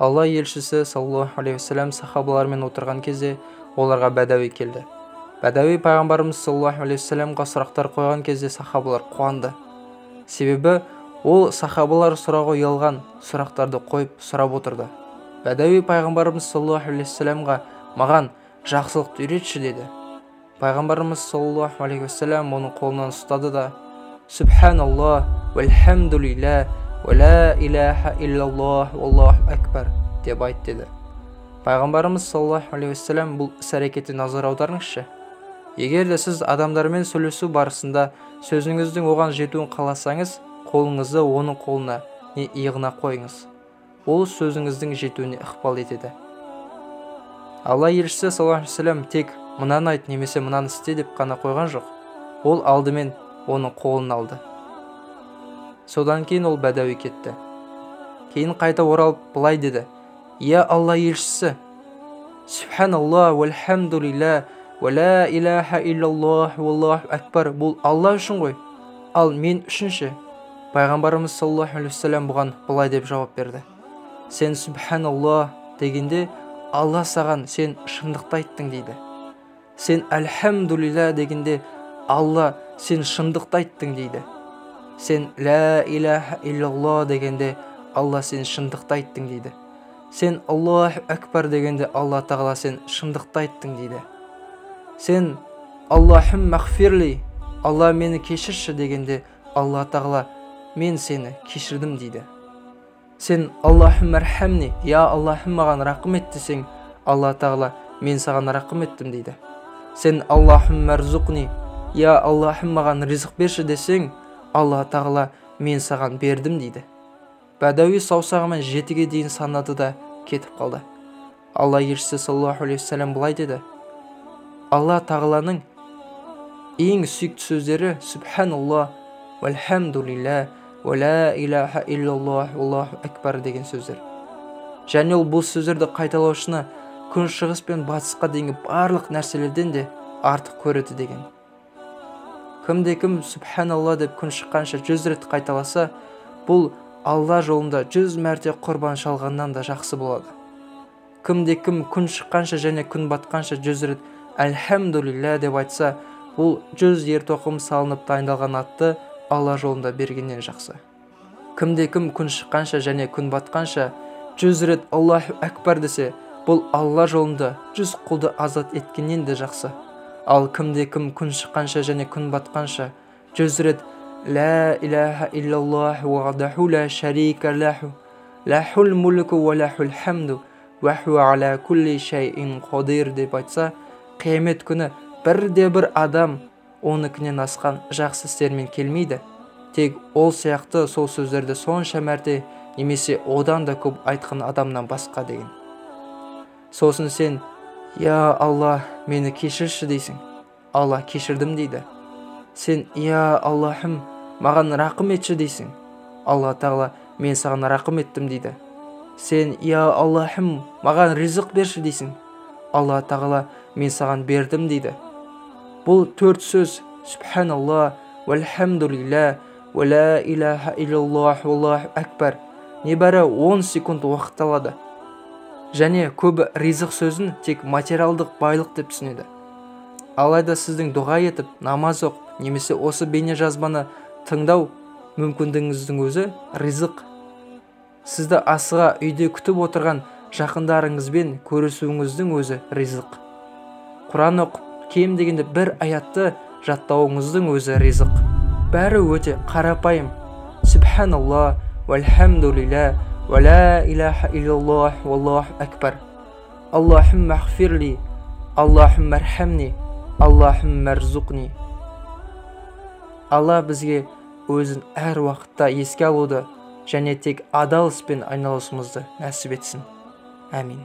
Алла елшісі саллаллаху алейхи уассалам сахабалармен отырған кезде оларға бәдәуи келді. Бәдәуи пайғамбарымыз саллаллаху алейхи уассаламға сұрақтар қойған кезде сахабалар қуанды. Себебі ол сахабалар сұрауға ұялған сұрақтарды қойып сұрап отырды. Бәдәуи пайғамбарымыз саллаллаху алейхи уассаламға маған жақсылықты үйретші деді. Пайғамбарымыз саллаллаху алейхи уассалам оның қолынан ұстады да Субханаллах, уәлхамдулилля, уә ла илаха иллаллах, уаллаху акбар деп айт деді. Пайғамбарымыз саллаллаху алейхи уассалам бұл іс-әрекетіне назар аударыңызшы. Егер де сіз адамдармен сөйлесу барысында сөзіңіздің оған жетуін қаласаңыз, қолыңызды оның қолына не иығына қойыңыз. Ол сөзіңіздің жетуіне ықпал етеді. Алла елшісі саллаллаху алейхи уассалам тек мынаны айт немесе мынаны істе деп қана қойған жоқ. Ол алдымен оның қолын алды. Содан кейін ол бәдәуи кетті. Кейін қайта оралып былай деді: Я Алла елшісі, Субханаллах, уәлхамдулилля, уә ла илаха иллаллах, уаллаху акбар, бұл Алла үшін ғой, ал мен үшін ше? Пайғамбарымыз саллаллаху алейхи уассалам бұған былай деп жауап берді: Сен Субханаллах дегенде Алла саған сен шындықты айттың дейді. Сен әлхамдулилля дегенде Алла сен шындықты айттың дейді. Сен ла илаха иллаллах дегенде Алла сен шындықты айттың дейді. Сен Аллаху акбар дегенде Алла тағала сен шындықты айттың дейді. Сен Аллахумма ғфирли, Алла мені кешірші дегенде Алла тағала мен сені кешірдім дейді. Сен Аллахумма архамни, я Аллахым маған рақым ет десең, Алла тағала мен саған рақым еттім дейді. Сен Аллахумма арзуқни, я Аллахым маған ризық берші десең, Алла тағала мен саған бердім дейді. Бәдәуи саусағымен 7-ге дейін санады да кетіп қалды. Алла елшісі саллаллаху алейхи уассалам былай деді: Алла тағаланың ең сүйікті сөздері Субханаллах, уәлхамдулилля, уә ла илаха иллаллах, уаллаху акбар деген сөздер. Және ол бұл сөздерді қайталаушыны күн шығыс пен батысқа дейінгі барлық нәрселерден де артық көреді деген. Кімде кім Субханалла деп күн шыққанша 100 рет қайталаса, бұл Алла жолында 100 мәрте құрбан шалғаннан да жақсы болады. Кімде кім күн шыққанша және күн батқанша 100 рет Әлхамдулилля деп айтса, бұл 100 ер тоқым салынып дайындалған атты Алла жолында бергеннен жақсы. Кімде кім күн шыққанша және күн батқанша 100 рет Аллаху акбар десе, бұл Алла жолында 100 құлды азат еткеннен де жақсы. Ал кімде кім күн шыққанша және күн батқанша 100 рет Ла илаха иллаллах вахдаху ла шарика лаху, лахул мулку ва лахул хамду ва хуа аля кулли шайин қадир деп айтса, қиямет күні бірде бір адам оныкінен асқан жақсы істермен келмейді. Тек ол сияқты сол сөздерді сонша мәрте немесе одан да көп айтқан адамнан басқа деген. Сосын сен Я Алла, мені кешірші дейсің. Алла кешірдім дейді. Сен Я Аллахым, маған рақым етші дейсің. Алла тағала мен саған рақым еттім дейді. Сен Я Аллахым, маған ризық берші дейсің. Алла тағала мен саған бердім дейді. Бұл 4 сөз Субханаллах, уәлхамдулилля, уә ла илаха иллаллах, уаллаху акбар небәрі 10 секунд уақыт алады. Және көбі ризық сөзін тек материалдық байлық деп түсінеді. Алайда сіздің дұға етіп, намаз оқып, немесе осы бейне жазбаны тыңдау мүмкіндігіңіздің өзі ризық. Сізді асыға үйде күтіп отырған жақындарыңызбен көрісуіңіздің өзі ризық. Құран оқып, кем дегенде бір аятты жаттауыңыздың өзі ризық. Бәрі өте қарапайым. Субханаллах, уәлхамдулилля, уә ла илаха иллаллах, уаллаху акбар. Аллахумма ғфирли, Аллахумма архамни, Аллахумма арзуқни. Алла бізге өзін әр уақытта еске алуды және тек адал іспен айналысуымызды нәсіп етсін. Әмин.